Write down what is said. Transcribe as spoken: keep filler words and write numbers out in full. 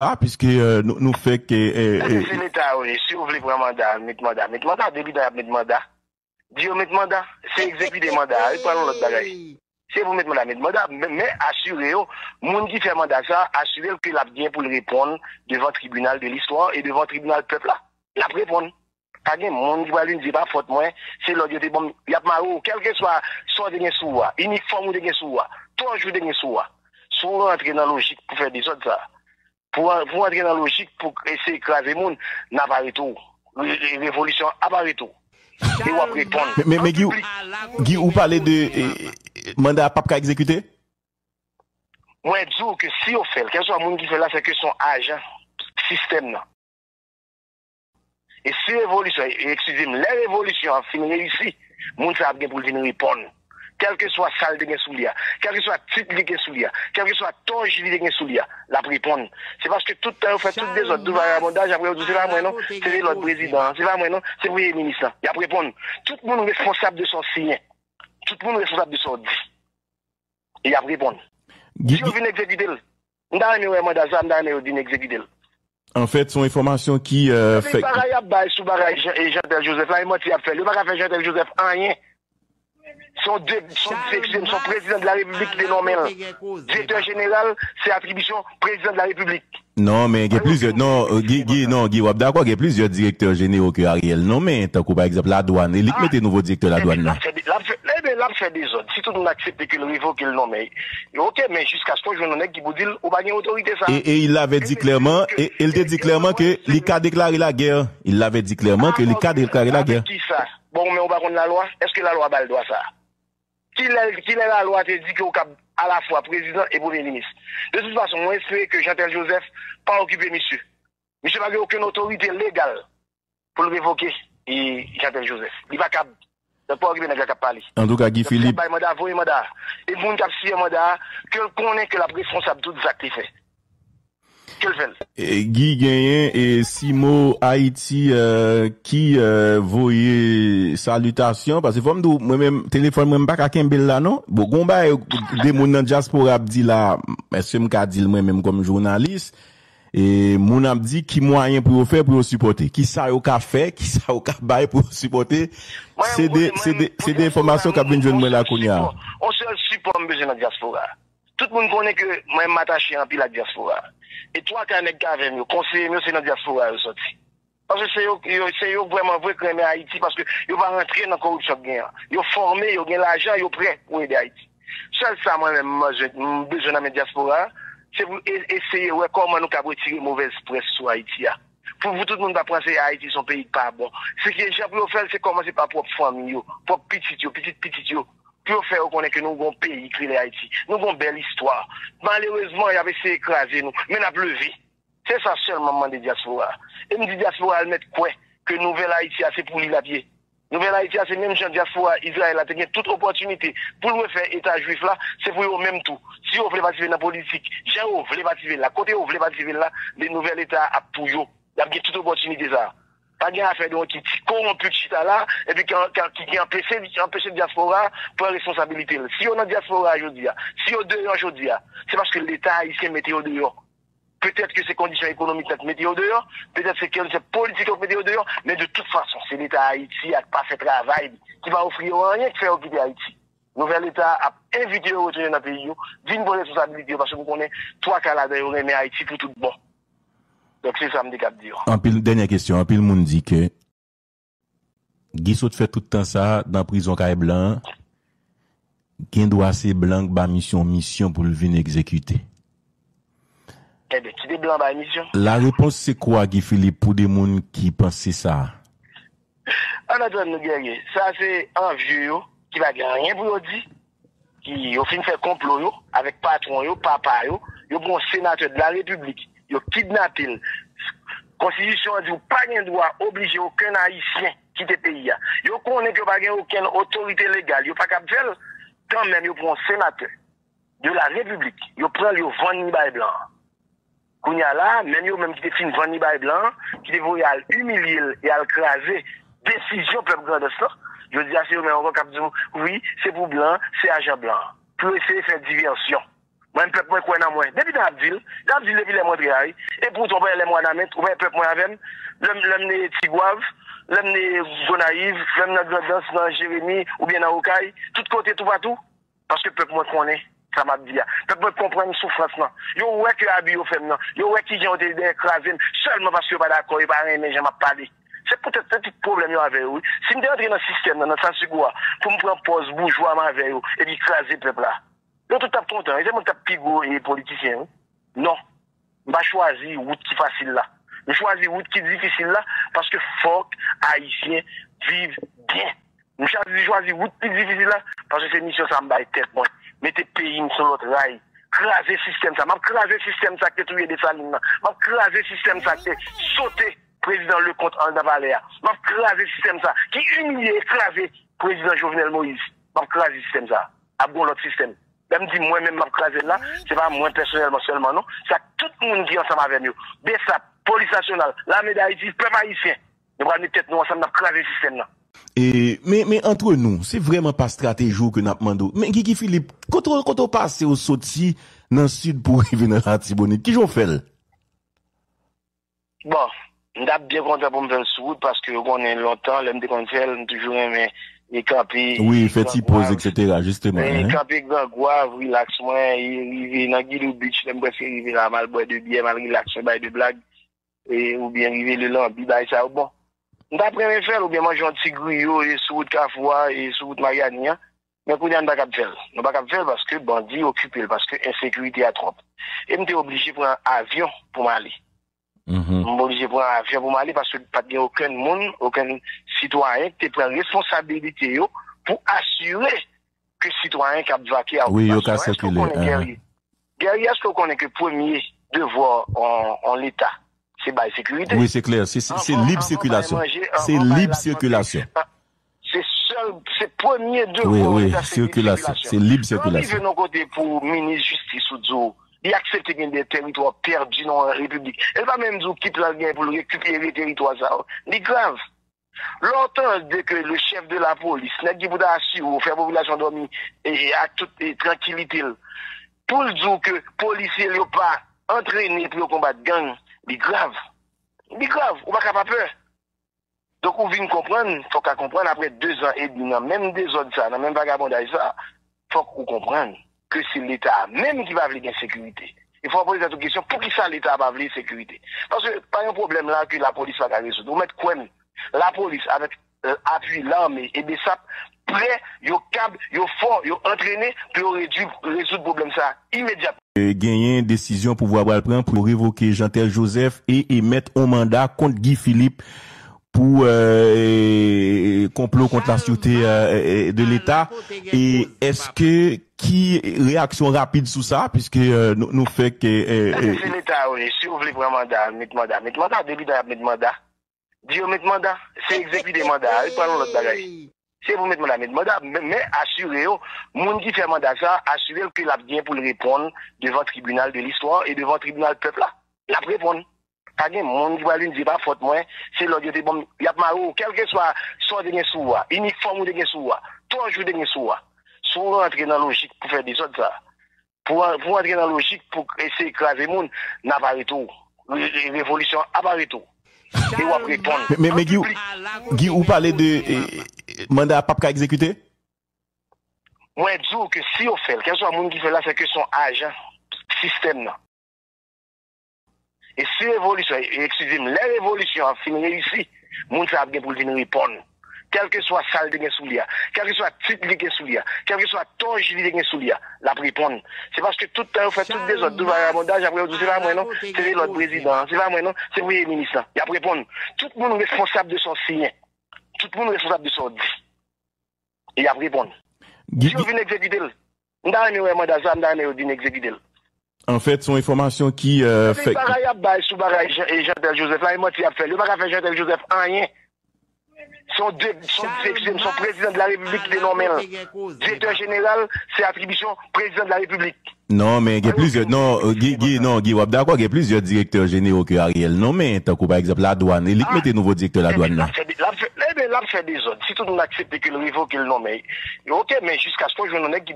a, piske euh, nou, nou fèk. Eh, eh, eh, se Leta yo ye. Si yo vle pran manda, met manda. Met manda, depi tan y ap met manda. Di yo met manda, se egzekite manda a, yo pral yon lòt bagay. Se pou met manda, met manda, men, men asire yo, moun ki fè manda sa, asire l ke l ap gen pou l reponn devan tribinal de listwa e devan tribinal pèp la. L ap reponn. Pa gen moun ki pral vin di pa fòt mwen, se lòd yo te ban m. Y ap mare w, kèlkeswa sa w te gen sou ou a, inifòm ou te gen sou ou a, tòj ou te gen sou ou a. Si w rantre nan lojik pou fè dezòd sa, pou, pou rantre nan lojik pou eseye kraze moun, n ap arete w. Re- re- Revolisyon ap arete w. E w ap reponn. Men, men, men Guy, Guy, ou pale de eh, manda a p ap ka egzekite? Mwen di w ke si yo fè l, kèlkeswa moun ki fè l la, se ke se yon ajan sistèm nan. E si revolisyon, e eskize m, lè revolisyon an fin reyisi, moun sa ap gen pou l vin reponn. Kèlkeswa sa l te gen sou li a, kèlkeswa tit li gen sou li a, kèlkeswa tòj li te gen sou li a, l ap reponn. Se paske tout tan yo fè tout dezòd, tout vagabondaj, apre yo di se pa mwen non, se te lòd prezidan an, se pa mwen non, se premye minis lan. Y ap reponn. Tout moun responsab de sa w siyen. Tout moun responsab de sa w di. E y ap reponn. Si yo vin egzekite l, m ta renmen wè manda sa, m ta renmen yo vin egzekite l. Anfèt, se yon enfòmasyon ki euh, fèk. Bagay y ap bay sou bagay Jean, e Jeantel Joseph la, e manti y ap fè l. Yo pa ka fè Jeantel Joseph anyen. Se yon de, se yon direksyon, se yon prezidan de la repiblik ki te nonmen l. Direktè jeneral, se atribisyon prezidan de la repiblik. Non, men gen plizyè, non, Guy, Guy, non, Guy, w ap dakò, gen plizyè direktè jenero ke Ariel nonmen, tankou pa egzanp ladwàn, e li k mete nouvo direktè ladwàn nan. L ap fè, l ap fè dezòd. Si tout moun aksepte ke l revoke l nonmen, ok, men jiskaske w jwenn yon nèg ki pou di l, ou pa gen otorite sa. Et, et il l'avait dit clairement, et il te dit clairement que li ka déclarer la guerre. Il l'avait dit clairement que li ka déclarer la guerre. Ki sa? Bon, men ou pa konn lalwa? Èske lalwa ba l dwa sa? Kilè, kilè lalwa te di ke ou kab alafwa prezidan e premye minis? De tout fason, mwen espere ke Jeantel Joseph pa okipe misye. Misye pa gen okenn otorite legal pou l revoke e Jeantel Joseph. Li pa kab. Donk pa okipe nèg la k ap pale. Antouka, Guy Philippe. Bay manda, voye manda. E moun k ap siyen manda a, ke l konnen ke l ap responsab tout zak li fè. Ke l fè l. Guy genyen e Simo Ayiti euh, ki euh, voye salitasyon. Paske fò m di w, mwen menm, telefòn mwen m pa ka kenbe l la non. Bon, gon bagay de moun nan dyaspora ap di la, èske m ka di l mwen menm kòm jounalis? E moun ap di ki mwayen pou yo fè pou yo sipòte. Ki sa yo ka fè, ki sa yo ka bay pou yo sipòte. Se de, se de, se de enfòmasyon k ap vin jwenn mwen la kounye a. On sèl sipò m bezwen nan dyaspora. Tout moun konnen ke mwen m atache anpil ak dyaspora. E twa ka nèg k avè m yo, konseye m yo, se nan dyaspora yo sòti. Paske se yo, yo, se yo vrèman vre k renmen Ayiti, paske yo pa rantre nan koripsyon k gen an. Yo fòme, yo gen lajan, yo prè pou ede Ayiti. Sèl sa mwen menm m bezwen, m bezwen nan men dyaspora a, se pou e- eseye wè kòman nou kab retire movèz près sou Ayiti a. Pou, pou tout moun pa panse Ayiti se yon peyi k pa bon. Se ki jan pou yo fè l, se kòmanse pa pwòp fanmi yo, pwòp pitit yo, pitit pitit yo. Pou yo fè yo konnen ke nou gon peyi ki rele Ayiti. Nou gon bèl istwa. Malerezman, y ap eseye kraze nou, men n ap leve. Se sa sèlman m mande dyaspora a. E m di dyaspora a l mèt kwè ke nouvèl Ayiti a se pou li l ap ye. Nouvèl Ayiti a se menm jan dyaspora Izrayèl la te gen tout opòtinite pou l refè eta jwif la, se pou yo menm tou. Si yo vle patisipe nan politik, jan yo vle patisipe la, kote yo vle patisipe la, le nouvèl eta a ap pou yo. Y ap gen tout opòtinite sa a. Pa gen afè de yon ti, ti kowonpi k chita la, epi ki, ki, ki, ki anpeche, ki anpeche dyaspora a pran responsabilite l. Si yo nan dyaspora a jodi a, si yo deyò jodi a, se paske Leta ayisyen mete yo deyò. Petèt ke se kondisyon ekonomik nan k mete yo deyò, petèt se kondisyon politik yo k mete yo deyò, men de tout fason, se Leta Ayiti a k pa fè travay li, ki pa ofri yo anyen, k fè yo kite Ayiti. Nouvèl Leta a ap envite yo retounen nan peyi yo, vin pran responsabilite yo, paske m konnen twa ka ladan yo renmen Ayiti pou tout bon. Donk se sa m te kab di yo. Anpil, dènyè kesyon, anpil moun di ke Guy sot fè tout tan sa a nan prizon kay blan an, gen dwa se blan k ba misye yon misyon pou l vin egzekite. Enben, kite blan bay misyon. La réponse c'est quoi, Guy Philippe, pou de moun ki panse sa a? Ann atann nou, Guerrier, sa se anvye yo ki pa gen anyen pou yo di, ki yo fin fè konplo yo avèk patwon yo, papa yo, yo pran yon senatè de la repiblik, yo kidnape l. Konstitisyon an di w pa gen dwa oblije okenn ayisyen kite peyi a. Yo konnen ke yo pa gen okenn otorite legal, yo pa kab fè l, kanmenm yo pran yon senatè de la repiblik, yo pran l, yo vann li bay blan an. Kounye a la, menm yo menm ki te fin vann li bay blan an, ki te voye al imilye l e al kraze desizyon pèp Grandans lan, jodi a se yo menm ankò k ap di w, wi, se pou blan, se ajan blan. Pou yo eseye fè divèsyon. Mwen menm pèp mwen kwè nan mwen. Depi tan ap di l, l ap di l depi lè m rantre a wi. E poutan w pa wè lè m Wanament, ou pa wè pèp mwen avè m. Lè m lè m ne Tigwav, lè m ne Gonayiv, lè m nan Grandans, nan Jeremi, oubyen nan Okay, tout kote toupatou. Paske pèp mwen konnen sa m ap di a. Pèp mwen konprann soufrans lan. Yo wè ke abi yo fè m nan. Yo wè kijan yo te dèyè kraze m sèlman paske yo pa dakò, yo pa renmen jan m ap pale. Se poutèt se tout pwoblèm yo avè yo wi. Si m te rantre nan sistèm nan, nan statu quo a, pou m pran pòz boujwa m avè yo, epi kraze pèp la. Yo tout t ap kontan. E se mwen k t ap pi gwo e politisyen wi. Non. M pa chwazi wout ki fasil la. M chwazi wout ki difisil la paske fòk Ayisyen viv byen. M chwazi chwazi wout ki difisil la paske se misyon sa m bay tèt mwen. Mete peyi m sou lòt ray. Kraze sistèm sa. M ap kraze sistèm sa ki te touye Desalin nan. M ap kraze sistèm sa ki te sote prezidan Leconte anndan palè a. M ap kraze sistèm sa ki imilye e kraze prezidan Jovenel Moïse. M ap kraze sistèm sa. Ap gon lòt sistèm. Lè m di mwen menm m ap kraze l la, se pa mwen pèsonèlman sèlman non, se ak tout moun ki ansanm avè m yo. Bsap, Polis Nasyonal, Lame d Ayiti, pèp ayisyen. Nou pral met tèt nou ansanm, n ap kraze sistèm nan. E, men, men antre nou, se vrèman pa estrateji w ke n ap mande w. Men Guy Guy Philippe, kote w, kote w pase w soti nan Sid pou w rive nan Latibonit? Kijan w fè l? Bon, m t ap byen kontan pou m fè l sou wout paske ou konnen lontan, lè m te konn fè l, m toujou renmen e kanpe, wi, fè ti poz, etsetera, jisteman, e kanpe Gran Gwav, rilaks mwen, e rive nan Guilou Beach, lè m prèske rive la, m al bwè de byè, m al rilaks mwen, bay de blag, e, oubyen rive Lelanbi, bay sa yo. Bon, m t ap renmen fè l, oubyen manje yon ti griyo, e sou wout Kafou a, e sou wout Maryani an, men kounye a n pa kab fè l. Nou pa kab fè l paske bandi okipe l, paske ensekirite a twòp. E m te oblije pran avyon pou m ale. M oblije pran avyon pou m ale paske pa t gen okenn moun, okenn sitwayen ki te pran responsabilite yo pou asire ke sitwayen k ap vake a wout nasyonal. Èske w konnen Guerrier? Guerrier, èske w konnen ke premye devwa yon Leta se bay sekirite? Wi, se klè. Se lib sikilasyon. Se lib sikilasyon. Se sèl, se premye devwa yon Leta, se lib sikilasyon. Se lib sikilasyon. Lè w rive nan kote pou minis jistis ou di w li aksepte gen de teritwa pèdi nan yon repiblik. E l pa menm di w kit la l gen pou l rekipere teritwa sa yo. Li grav. Lè w tande ke le chef de la police, nèg ki pou ta asire w, fè popilasyon dòmi e, e, ak tout e, trankilite l, pou l di w ke polisye l yo pa antrene pou yo konbat gang, li grav. Li grav. Ou pa ka pa pè. Donk, ou vin konprann, fòk ka konprann, apre de zan edmi nan menm dezòd sa, nan menm vagabondaj sa, fòk ou konprann ke se Leta a menm ki pa vle gen sekirite. E fò w poze tèt ou kesyon, poukisa Leta a pa vle sekirite? Paske pa yon pwoblèm la ke lapolis pa ka rezoud. Ou mèt kwè m, lapolis avèk, euh, apui lame e bsap prè, yo kab, yo fò, yo antrene pou yo redui, rezoud pwoblèm sa imedyatman. Genyen desizyon pouvwa pral pran pou yo revoke Jeantel Joseph e emèt on manda kont Guy Philippe pou, euh, e, e, konplo kont lasirte, euh, e, e, de Leta. E èske, ki reyaksyon rapid sou sa, piske, euh, nou, nou fèk, euh, e, se Leta wi, si yo vle pran manda, met manda, met manda, depi tan y ap met manda. Di yo met manda, se egzekite manda a, yo pral yon lòt bagay. Se pou met manda, met manda, men, men asire yo, moun ki fè manda sa, asire l ke l ap gen pou l reponn devan tribinal de listwa e devan tribinal pèp la. L ap reponn. Pa gen moun ki pral vin di pa fòt mwen, se lòd yo te ban m, y ap mare w, kèlkeswa sa w te gen sou ou a, inifòm ou te gen sou ou a, tòj ou te gen sou ou a. Si w rantre nan lojik pou fè dezòd sa, pou, pou rantre nan lojik pou eseye kraze moun, n ap arete w. Re-, re-, revolisyon ap arete w. E w ap reponn. Men, men, men Guy, Guy, ou pale de, e, e, manda a p ap ka egzekite? Mwen di w ke si yo fè l, kèlkeswa moun ki fè l la, se ke se yon ajan sistèm nan. E si revolisyon, e, eskize m, lè revolisyon an fin reyisi, moun sa ap gen pou l vin reponn. Kèlkeswa sa l te gen sou li a, kèlkeswa tit li gen sou li a, kèlkeswa tòj li te gen sou li a, l ap reponn. Se paske tout tan yo fè tout dezòd, tout vagabondaj, apre yo di se pa mwen non, se lòt prezidan an, se pa mwen non, se premye minis lan. Y ap reponn. Tout moun responsab de sa w siyen. Tout moun responsab de sa w di. E y ap reponn. Si yo vin egzekite l, m ta renmen wè manda sa, m ta renmen yo vin egzekite l. Anfèt, se yon enfòmasyon ki, euh, fèk. Bagay y ap bay sou bagay Jean, e Jeantel Joseph la, e manti y ap fè l. Yo pa ka fè Jeantel Joseph anyen. Se yon de, se yon direktè, se yon prezidan de la repiblik ki te nonmen l. Direktè jeneral, se atribisyon prezidan de la repiblik. Non, men gen plizyè, non, Guy, Guy, non, Guy, w ap dakò, gen plizyè direktè jenewo ke Ariel nonmen, tankou pa egzanp ladwàn, e li k mete nouvo direktè ladwàn nan. L ap fè, l ap fè, ebyen, l ap fè dezòd. Si tout moun aksepte ke l revoke l nonmen, oke, men jiskaske w jwenn yon nèg ki